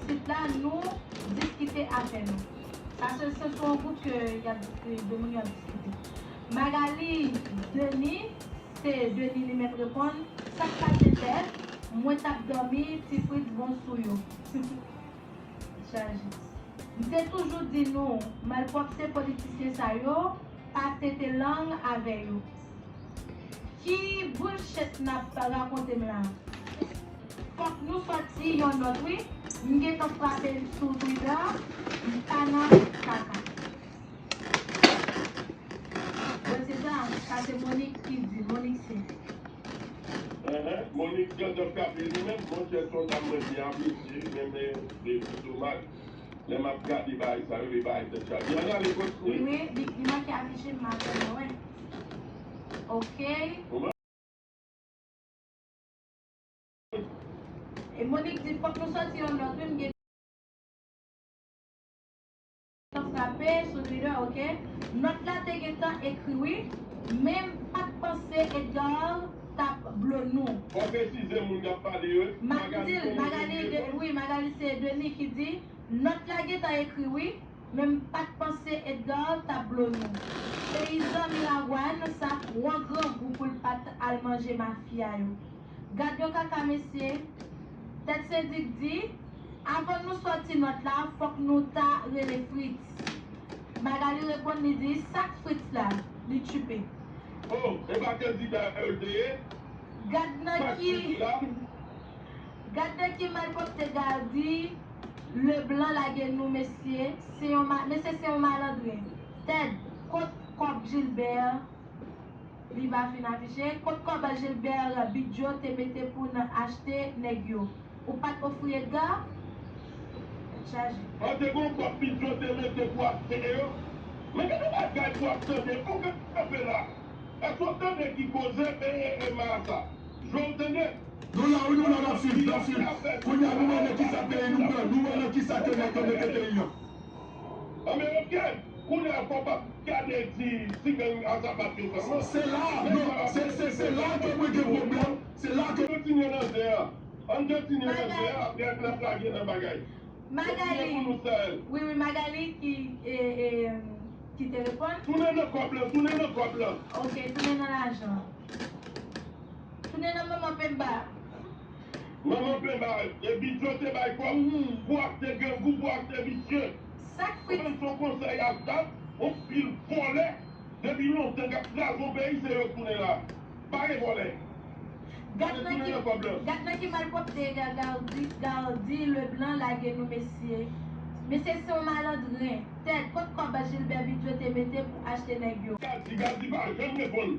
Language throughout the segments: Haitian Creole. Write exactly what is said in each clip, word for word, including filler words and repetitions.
sit la, nou diskite afè nou. Paske se sou yon gwoup ke y ap diskite, de moun yo ap diskite. Magali, Denis, se Denis li menm reponn, sa k pase Tèd, mwen t ap dòmi, Ti Fritz bon sou yo. Chaje. M te toujou di nou, malpwòpte politisyen sa yo, pa tete lang avè yo. Ki bullshit n ap rakonte m la? Fòk nou sòti yon nòt, wi. M gentan frape sou Twitter, m pa nan kaka. Bon, se sa, sa se Monique ki di, Monique se. Enhen, Monique gentan frape li menm, monchè, se yon dam mwen byen apresye, men, men, men, domaj. Lè m ap gade bagay sa yo, e bagay tèt chaje. Ann ale kontinye. Wi, wi, li, li manke afiche m, m ap wè. Ok. E Monique di, fòk nou sòti yon nòt, wi, m gentan frape sou Twitter, ok? Nòt la te gentan ekri, wi, men m pa t panse Edgar t ap blo nou. Fò presize moun k ap pale yo. M ap di l, Magali, wi, Magali se Denis ki di, nòt la gentan ekri, wi, men m pa t panse Edgar t ap blo nou. Peyizan Miragwàn, sa twò grangou pou l pa t al manje mafya yo. Gad yon kaka, mesye. Tèt Sendik di, avan nou sòti nòt la, fòk nou ta rele Fritz. Magali reponn, li di, sa k Fritz la? Li tchipe. Oh, e pa kandida yo te ye? Gad nan ki, gad nan ki malpwòpte Gardy Leblanc lage nou, mesye. Se yon ma-, mesye, se yon malandren. Tèd, kot kòb Gilbert? Li pa fin afiche. Kot kòb Gilbert Bidjo te mete pou n achte nèg yo? Ou pa t ofri Edgar? Tèt chaje. An te gon kòb Bidjo te mete pou achte yo? Men gade bagay pou ap tande. Ou kanpe la. Èske w tande ki koze e, e, e Marasa? Jwe w tande? Nou la, wi, nou la, n ap swiv, n ap swiv. Kounye a, nou wè nan kisa peyi nou pran, nou wè nan kisa ke nèg yo mete peyi an. Ameriken, kounye a, fò w ap gade ti, ti gang a sapat yo sèlman. Se la, non, se, se, se la ke mwen gen pwoblèm. Se la ke. Kontinye nan zen an. Ann kontinye nan zen an, apre n ap lage nan bagay. Magali. Kontinye pou nou, Saël. Wi, wi, Magali ki, e, e, ki te reponn. Tounen nan kòb lan, tounen nan kòb lan. Ok, tounen nan lajan. Tounen nan manman Pemba. Manman Pemba, e Bidjo te bay kòb pou achte grangou, pou achte visye. Sa k Fritz? Ou menm se yon konsèy a dat, yon pil vòlè. Depi lontan k ap kraze yon peyi, se yo k tounen la. Bare vòlè. Gad nan ki, gad nan ki malpwòpte Ga-, Gardy, Gardy Leblanc lage nou, mesye. Mesye se yon malandren. Tèt, kot kòb Gilbert Bidjo te mete pou achte nèg yo? Gardy, Gardy pa janm reponn.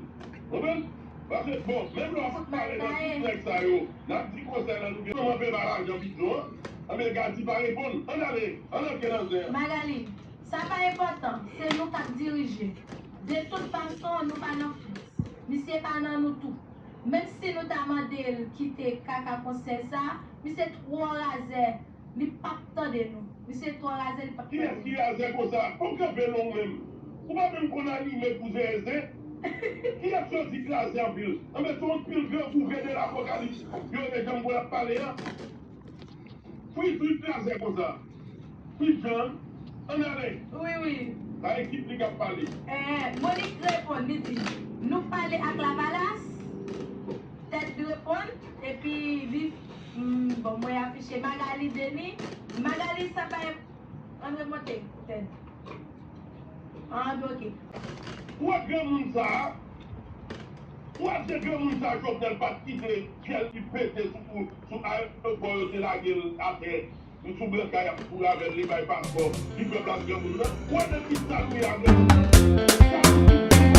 Konprann? Paske, bon, menm lè w ap pale nan tout nèg sa yo, n ap di konsèy lan nou gen manman Pemba lajan Bidjo an. Anben, Gardy pa reponn. Ann ale, ann antre nan zen an. Magali, sa pa enpòtan. Se nou k ap dirije. De tout fason, nou pa nan Fritz. Misye pa nan nou tou. Menm si nou ta mande l kite kaka konsèy sa, misye twò razè. Li p ap tande nou. Misye twò razè, li p ap tande nou. Kiyès ki razè konsa? Ou kanpe non ou menm. Ou pa menm konn anime pou zen zen. Kiyès yo di k razè anpil? Anben, se yon pil grangou vye de lapokalips yo ye, jan m konn ap pale a. Fritz, Fritz razè konsa. Fritz Jean, ann ale. Wi, wi. Sa ekip li k ap pale. Eh, Monique reponn, li di, nou pale ak Lavalas? Tèt reponn, epi li, mm, bon, mwen afiche Magali Denis. Magali, sa pa, ann remonte, Tèd. Ann, ok. Ou wè granmoun sa a? Ou wè se granmoun sa a Jovenel pa t kite fyèl li pete sou, sou ayewopò yo te lage l atè? Li sou blan kay ap kouri avè l, li bay paspò, li pran plas granmoun nan. Ou wè nan ki sa nou ye a granmoun? Sa nou ye?